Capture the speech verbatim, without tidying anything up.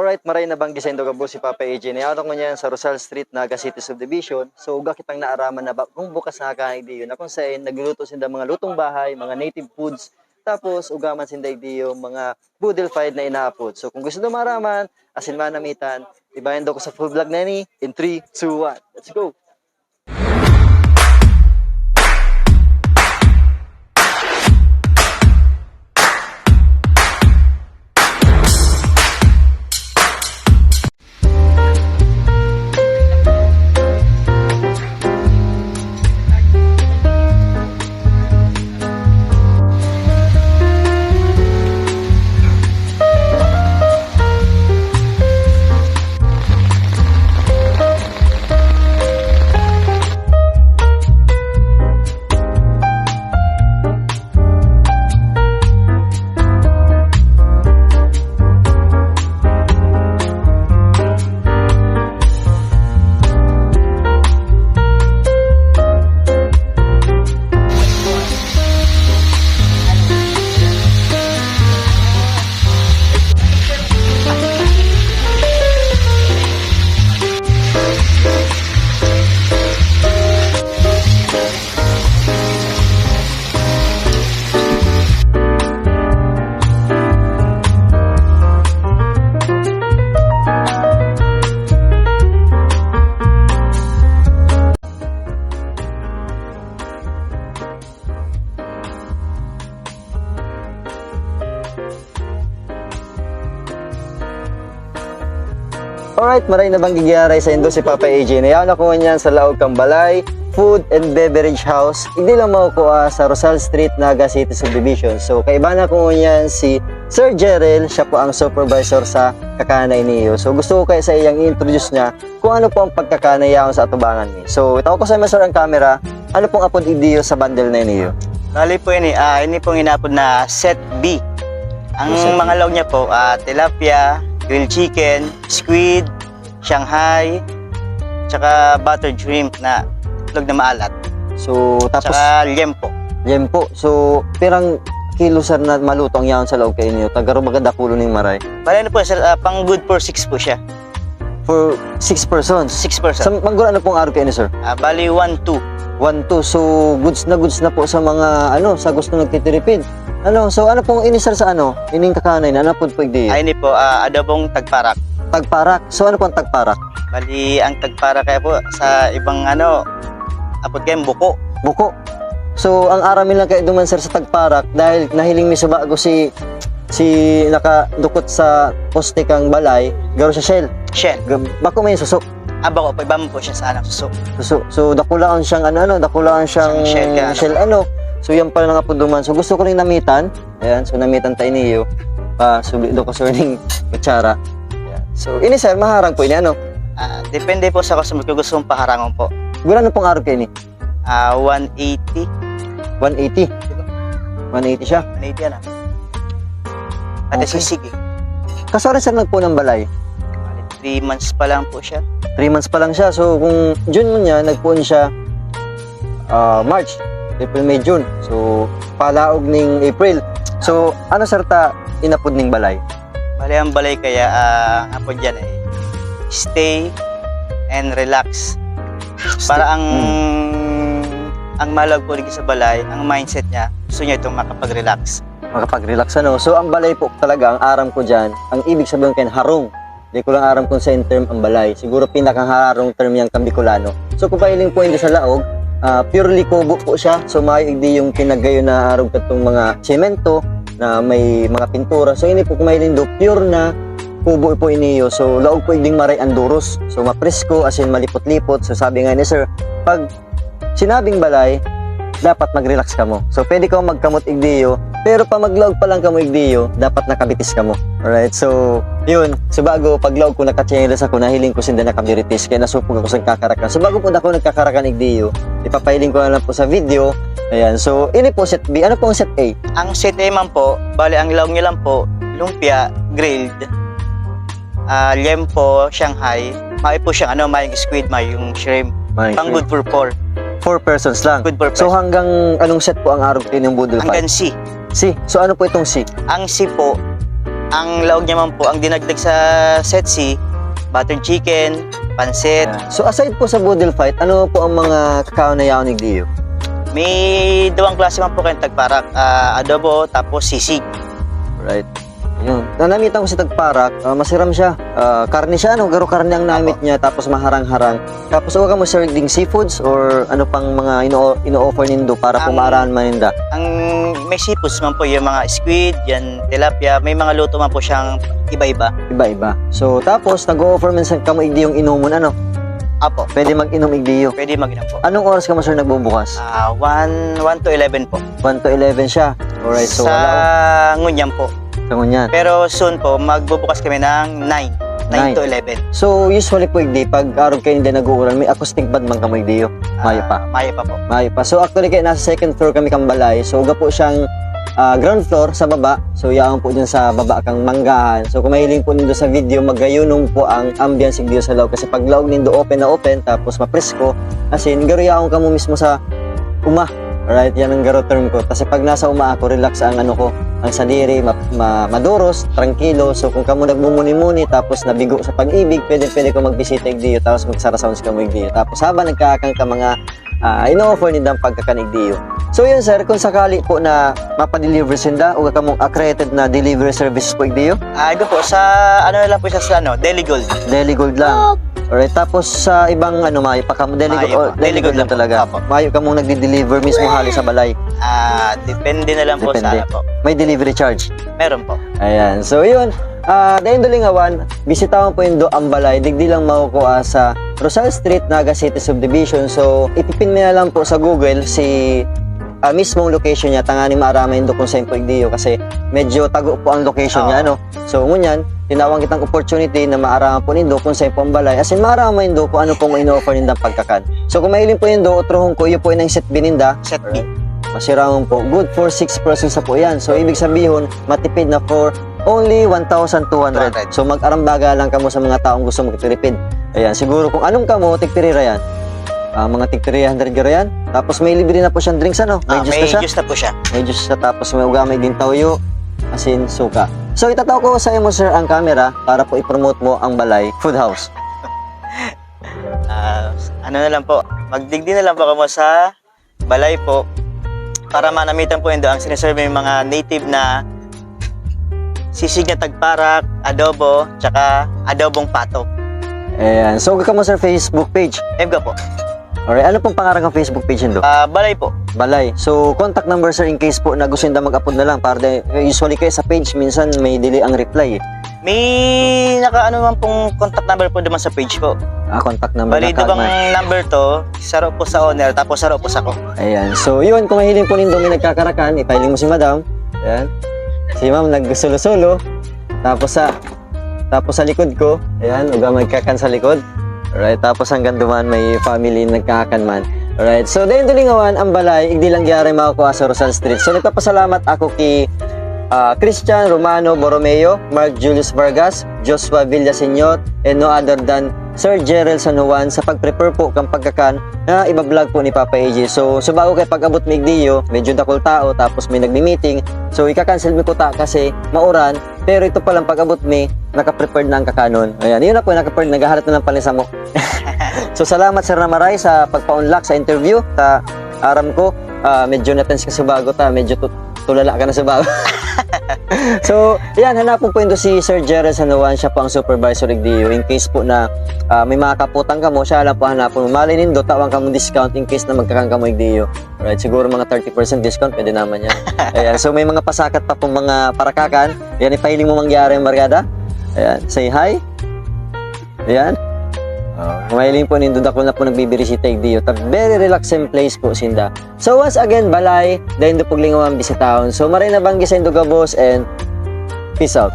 Right, maray na banggi saindo gabos si Papa A J. Niyao na ko niyan sa Rosal Street, Naga City Subdivision. So, uga kitang naaraman na ba, kung bukas na kakain diyon, na kung saan nagluluto sinda mga lutong bahay, mga native foods. Tapos, uga man sinda diyo, mga boodle fied na inaapod. So, kung gusto mo maraman, asin manamitan, ibayan daw ko sa full vlog na ni, in three, two, one. Let's go! Alright, maray na banggi giraray saindo si Papa A J. Niyao na ko niyan sa laog kan balay, food and beverage house. Igdi lang mo ko, ah, sa Rosal Street, Naga City Subdivision. So, kaiba na ko niyan si Sir Jerel, siya po ang supervisor sa kakanay niyo. So, gusto ko kaya sa iyang i-introduce niya kung ano po ang pagkakanay yaon sa atubangan niyo. So, itaw ko sa iyo, sir, ang camera. Ano pong apod igdiyo sa bundle na iniyo? Bali po ini, ah, ini pong inaapod na set B. Ang So, set B. mga laog niya po, ah, tilapia, grilled chicken, squid, Shanghai, tsaka buttered shrimp na itlog na maalat. So, tapos Tsaka liempo. liempo. So, pirang kilo, sir, na maluto ang yaon sa laog kayo niyo? Taga Rumaga, Dakulo ning Maray. Bali, ano po, sir, ah, pang good for six po siya. For six persons? Six persons. Sa, manggura na pong araw kayo ni, sir? Ah, bali, one two. One two. So, goods na goods na po sa mga, ano, sa gusto nagtitiripid. Ano, so, ano pong ini, sir, sa ano? Ining kakanay na, ano po, po igdi? Ay, ini po, ah, adobong tagparak. Tagparak. So, ano pong tagparak? Bali, ang tagparak kaya po, sa ibang, ano, apod kayo, buko. Buko. So, ang aram mi lang kayo duman, sir, sa tagparak, dahil nahiling mi sa bago si, si nakadukot sa poste kang balay, garo sa shell. Shell. Ga-, bako may suso. Ah, bako po, iba mo po siya sa anak suso. Suso. So, dakulaon siyang ano, ano, dakulaon siyang Siyang shell ka, ano. shell, ano. So, yan pala nga po duman. So, gusto ko rin namitan. Ayan, so, namitan tayo niyo. Pa, subi do ko, sir, ning kutsara. Ayan. So, ini, sir, maharang po ini, ano? Ah, depende po sa customer kung gusto mong paharangon po. Gurano pong araw kayo ni? Ah, one eighty. One eighty? One eighty siya? One eighty yan, ah. Pati Okay. sisig, eh. Kasari, sir, nagpuon ng balay? Bali, three months pa lang po siya. Three months pa lang siya. So, kung June mo niya, nagpuon siya, ah, March, April, May, June. So, palaog ning April. So, ano, sir, ta inapod ning balay? Bali, ang balay kaya, ah, ang apod dyan ay stay and relax. Stay. Para ang, Hmm. ang malawag po dito sa balay, ang mindset niya, gusto niya itong makapag-relax. Makapag-relax, ano? So, ang balay po talaga, ang aram ko dyan, ang ibig sabihin kayo, harong. Di ko lang aram kung sa term ang balay. Siguro pinakaharong term yan kan Bicolano. So, kung pahiling po hindi sa laog, ah, purely kubo po siya. So, mayo igdi yung pinagayo na arog katong mga semento na may mga pintura. So, ini po kung mahiling do, pure na kubo po iniyo. So, laog po igding maray ang duros. So, mapresko, as in, malipot-lipot. So, sabi nga ni sir, pag sinabing balay, dapat mag-relax kamo. So, pwede kamo magkamot igdiyo, pero pa maglaog pa lang kamo igdiyo, dapat nakabitis kamo. Alright? So, yun. So, bago, paglaog ko, nakatsinelas ako, nahiling ko sinda nakabiritis, kaya nasupog ako sa kakarakan. So, bago po ako nagkakarakan igdiyo, ipapahiling ko na lang po sa video. Ayan. So, ini po set B. Ano po ang set A? Ang set A man po, bali, ang laog niya lang po, lumpia, grilled, ah, liempo, Shanghai, may po siyang ano, may squid, may yung shrimp. May Pang shrimp. Good for four. Four persons lang. Good for So, person. hanggang anong set po ang arog kayo ng Boodle Hanggang Fight? C. C. So, ano po itong C? Ang C po, Ang laog niya man po, ang dinagdag sa setsi, buttered chicken, pansit. So aside po sa boodle fight, ano po ang mga kakaon na yaon igdiyo? May duwang klase man po kayong tagparak, ah, adobo, tapos sisig. Right. Yun. Nanamitan ko si tagparak, ah, masiram siya. Ah, karne siya, ano? Garo karne ang namit niya, tapos maharang-harang. Tapos, uwa ka mo, sir, ding seafoods or ano pang mga ino- ino-offer nindo para Ang- pumaarahan man ninda? Ang may seafoods man po, yung mga squid, yan, tilapia, may mga luto man po siyang iba-iba. Iba-iba. So, tapos, nag-o-offer man sa kamo igdi yung inumon, ano? Apo, Pwede mag-inom igdiyo. Pwede mag-inom po. Anong oras ka mo, sir, nagbubukas? Ah, one, one to eleven po. One to eleven siya. Alright, so sa wala ngunyan po. sa ngunyan. Pero soon po, magbubukas kami ng nine. nine Nine. to eleven. So, usually po, igdi, pag arog kayo hindi nag-uuran, may acoustic band man kamo igdiyo. Mayo pa. Ah, mayo pa po. Mayo pa. So, actually, kaya nasa second floor kami kang balay. So, uga po siyang ah, ground floor sa baba. So, yaon po dyan sa baba kang manggahan. So, kung mahiling po nindo sa video, magayunom po ang ambience igdiyo sa loob. Kasi pag laog nindo, open na open, tapos mapresko. As in, garo yaon kamo mismo sa uma. Alright, yan ang garo term ko. Kasi pag nasa uma ako, relax ang ano ko, ang sadiri, ma- ma- maduros, trangkilo. So, kung kamo nagmumuni-muni, tapos nabigo sa pag-ibig, pwede-pwede ko magbisita igdiyo, tapos magsara-sounds kamo igdiyo. Tapos habang nagkaakang ka mga ah, ino-offer nindang pagkakan igdiyo. So yun, sir, kung sakali po na mapadeliver sinda, uga kamong accredited na delivery services po igdiyo? Ah, ito po, sa ano na lang po siya sa ano, Deli Gold. Deli Gold lang. Alright, tapos sa ibang ano, mayo pa kamo, Deli Gold, Mayo oh, po. Deli Gold lang talaga. Apo. Mayo kamong nagdi-deliver mismo hali sa balay. Ah, depende na lang po sa Depende. ano po. May delivery charge. Meron po. Ayan. So, yun. Ah, dahil dulingawan, bisitahon po indo ang balay. Digdi lang makukuha sa Rosal Street, Naga City Subdivision. So, ipipin mi na lang po sa Google si ah, mismong location niya, tangani maaraman indo kung saan po igdiyo kasi medyo tago po ang location niya, Oo. ano? So, ngunyan, tinawang kitang opportunity na maaraman po nindo kung saan po ang balay. As in, maaraman indo kung ano pong ino-offer nindang pagkakan. So, kung mahiling po indo, utrohon ko, iyo po yung set B ninda. Set B. Masiramon po. Good for six persons na po yan. So, ibig sabihin, matipid na for only one thousand two hundred. Two hundred. So, mag-arambaga lang kamo sa mga taong gusto magtipid. Ayan, siguro kung anong kamo, tigpirira yan. Ah, mga tig three hundred garo yan. Tapos may libre na po siyang drinks, ano? May Ah, juice may na siya. juice na po siya. May juice siya, tapos may ugamay din toyo, asin, suka. So, itataw ko sa imo, sir, ang camera para po i-promote mo ang Balay Food House. Ah, ano na lang po, magdigdi na lang po kamo sa balay po para manamitan po indo ang siniserve yung mga native na sisig na tagparak, adobo, tsaka adobong pato. Ayan. So, kamo, sir, Facebook page. Evga po. Alright. Ano pong pangaran ng Facebook page nindo? Ah, balay po. Balay. So, contact number, sir, in case po na gusto nila mag-upload na lang. Para de, usually kayo sa page, minsan may dili ang reply. May naka ano man pong contact number po naman sa page po. Ah, contact number. Bali, na dubang kagman. Number to, saro po sa owner, tapos saro po sa ko. Ayan. So, yun, kung mahiling po nindo may nagkakarakan, ipahiling mo si madam. Ayan. Si ma'am nagsulo-sulo. Tapos sa tapos sa likod ko, ayan, uga may kakan sa likod. Alright, tapos hanggang duman may family nagkakakan man. Alright, so dahil dulingawan ang balay, igdi lang gyari makukuha sa Rosal Street. So nagpapasalamat ako kay ah, Christian Romano Borromeo, Mark Julius Vargas, Joshua Villaseñor, and no other than Sir Gerald San Juan sa pag-prepare po kang pagkakan na iba-vlog po ni Papa A J. So, subago kay pag-abot mi igdiyo, medyo dakul tao, tapos may nagmi-meeting. So, ika-cancel mi kuta kasi mauran, pero ito palang pag-abot mi, naka-prepared na ang kakanon. Ayan, yun na po, naka-prepared, naghahalat na ng palisamo. So, salamat, Sir Ramaray, sa pagpa-unlock sa interview. Sa aram ko, ah, medyo na-tense ka subago ta, medyo tu- tulala ka na subago. So, yan, hanapon po indo si Sir Gerald San Juan, siya po ang supervisor igdiyo. In case po na ah, may mga kaputang kamo, siya lang po hanapon. Malay nindo, tawan kamo discount in case na magkakan kamo igdiyo. Right, siguro mga thirty percent discount, pwede naman yan. Ayan, so may mga pasakat pa pong mga parakakan. Ayan, ipahiling mo mangyari ang barkada. Ayan, say hi. Ayan. Oh, mahiling po nindo, dakul na po nagbibirisita igdiyo. Ta very relaxing place po sinda. So once again, balay, dahil do paglingawan bisitahon. So maray na banggi sa indo gabos and peace out.